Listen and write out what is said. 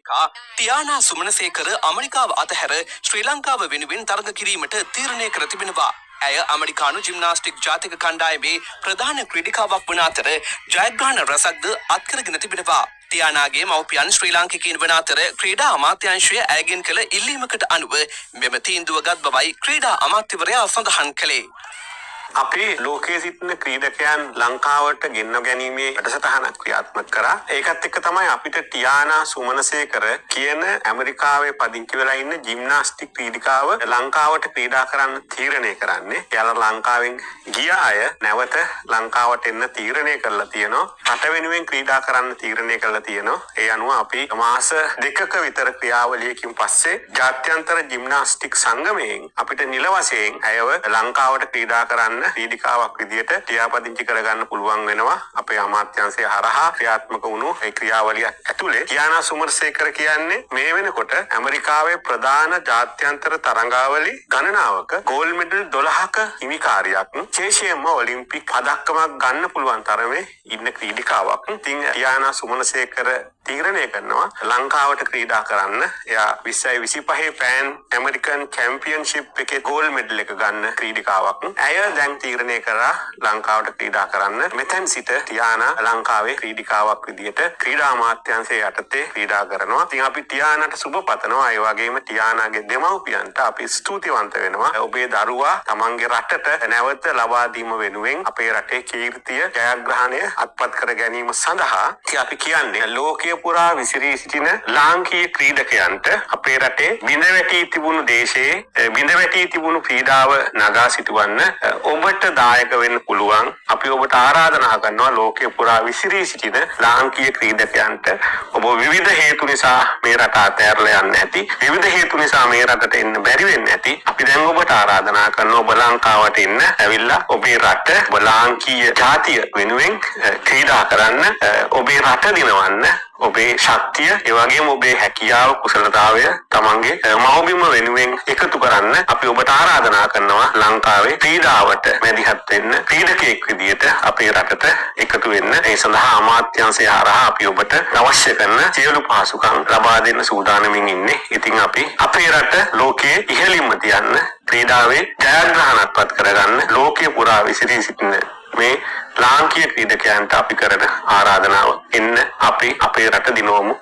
ක්‍රීඩිකා ටියානා සුමනසේකර ඇමරිකාව අතහැර ශ්‍රී ලංකාව වෙනුවෙන් තරඟ කිරීමට තීරණය කර තිබෙනවා. ඇය ඇමරිකානු ජිම්නාස්ටික් ජාතික කණ්ඩායමේ ප්‍රධාන ක්‍රීඩිකාවක් වන අතර ජයග්‍රහණ රැසක්ද අත්කරගෙන තිබෙනවා. ටියානාගේ මව්පියන් ශ්‍රී ලාංකිකයින් වන අතර ක්‍රීඩා අමාත්‍යාංශය ඇයගෙන් කළ ඉල්ලීමකට අනුව මෙම තීන්දුව ගත් බවයි ක්‍රීඩා අමාත්‍යවරයා සඳහන් කළේ. අපි ලෝකයේ සිටින ක්‍රීඩකයන් ලංකාවට ගෙන්න ගැනීමේ වැඩසටහනක් ක්‍රියාත්මක කරා. ඒකත් එක්ක තමයි අපිට ටියානා සුමනසේකර කියන ඇමරිකාවේ පදිංචි වෙලා ඉන්න ජිම්නාස්ටික් ක්‍රීඩිකාව ලංකාවට ක්‍රීඩා කරන්න තීරණය කරන්නේ. එයාලා ලංකාවෙන් ගිය අය නැවත ලංකාවට එන්න තීරණය කරලා තියෙනවා. රට වෙනුවෙන් ක්‍රීඩා කරන්න තීරණය කරලා තියෙනවා. ඒ අනුව අපි මාස 2ක විතර ක්‍රියාවලියකින් පස්සේ ජාත්‍යන්තර ජිම්නාස්ටික් සංගමයෙන් අපිට නිල වශයෙන් ඇයව ලංකාවට ක්‍රීඩා කරන්න ක්‍රීඩිකාවක් විදියට ලියාපදිංචි කරගන්න පුළුවන් වෙනවා. අපේ අමාත්‍යාංශය හරහා ක්‍රියාත්මක වුණු ඒ ක්‍රියාවලිය ඇතුලේ ටියානා සුමනසේකර කියන්නේ මේ වෙනකොට ඇමරිකාවේ ප්‍රධාන ජාත්‍යන්තර තරඟාවලි ගණනාවක ගෝල්ඩ් මෙඩල් 12ක හිමිකාරියක්, විශේෂයෙන්ම ඔලිම්පික් පදක්කමක් ගන්න පුළුවන් තරමේ ඉන්න ක්‍රීඩිකාවක්. ඉතින් ටියානා සුමනසේකර තීරණය කරනවා ලංකාවට ක්‍රීඩා කරන්න. එයා 2025 පෑන් ඇමරිකන් චැම්පියන්ෂිප් එකේ ගෝල්ඩ් මෙඩල් එක ගන්න ක්‍රීඩිකාවක්. ඇය දැන් තීරණය කරා ලංකාවට ක්‍රීඩා කරන්න. මෙතැන් සිට ටියානා ලංකාවේ ක්‍රීඩිකාවක් විදියට ක්‍රීඩා අමාත්‍යාංශයේ යටතේ ක්‍රීඩා කරනවා. ඉතින් අපි ටියානාට සුබ පතනවා. ඒ වගේම ටියානාගේ දෙමව්පියන්ට අපි ස්තුතිවන්ත වෙනවා. ඔබේ දරුවා තමන්ගේ රටට නැවත ලබා දීම වෙනුවෙන් අපේ රටේ කීර්තිය ජයග්‍රහණය අත්පත් කර ගැනීම සඳහා ඉතින් අපි කියන්නේ ලෝකය පුරා විසිරී සිටින ලාංකීය ක්‍රීඩකයන්ට අපේ රටේ බිඳ වැටී තිබුණු දේශයේ බිඳ වැටී තිබුණු ක්‍රීඩාව නගා සිටුවන්න ඔබට දායක වෙන්න පුළුවන්. අපි ඔබට ආරාධනා කරනවා ලෝකය පුරා විසිරී සිටින ලාංකීය ක්‍රීඩකයන්ට ඔබ විවිධ හේතු නිසා මේ රට අතහැරලා යන්න ඇති. විවිධ හේතු නිසා මේ රටට එන්න බැරි වෙන්න ඇති. අපි දැන් ඔබට ආරාධනා කරනවා ඔබ ලංකාවට එන්න. ඇවිල්ලා ඔබේ රට, ඔබ ලාංකීය ජාතිය වෙනුවෙන් ක්‍රීඩා කරන්න, ඔබේ රට දිනවන්න, ඔබේ ශක්තිය, ඒ වගේම ඔබේ හැකියාව, කුසලතාවය තමන්ගේ මව්බිම වෙනුවෙන් එකතු කරන්න අපි ඔබට ආරාධනා කරනවා ලංකාවේ ක්‍රීඩාවට මැදිහත් වෙන්න, ක්‍රීඩකයෙක් විදියට අපේ රටට එකතු වෙන්න. ඒ සඳහා අමාත්‍යාංශය හරහා අපි ඔබට අවශ්‍ය කරන සියලු පහසුකම් ලබා දෙන්න සූදානමින් ඉන්නේ. ඉතින් අපි අපේ රට ලෝකයේ ඉහළින්ම තියන්න, ක්‍රීඩාවේ ජයග්‍රහණ අත්පත් කරගන්න ලෝකය පුරා විසිරී සිටින මේ ලාංකීය ක්‍රීඩකයන්ට අපි කරන ආරාධනාව, එන්න අපි අපේ රට දිනුවමු.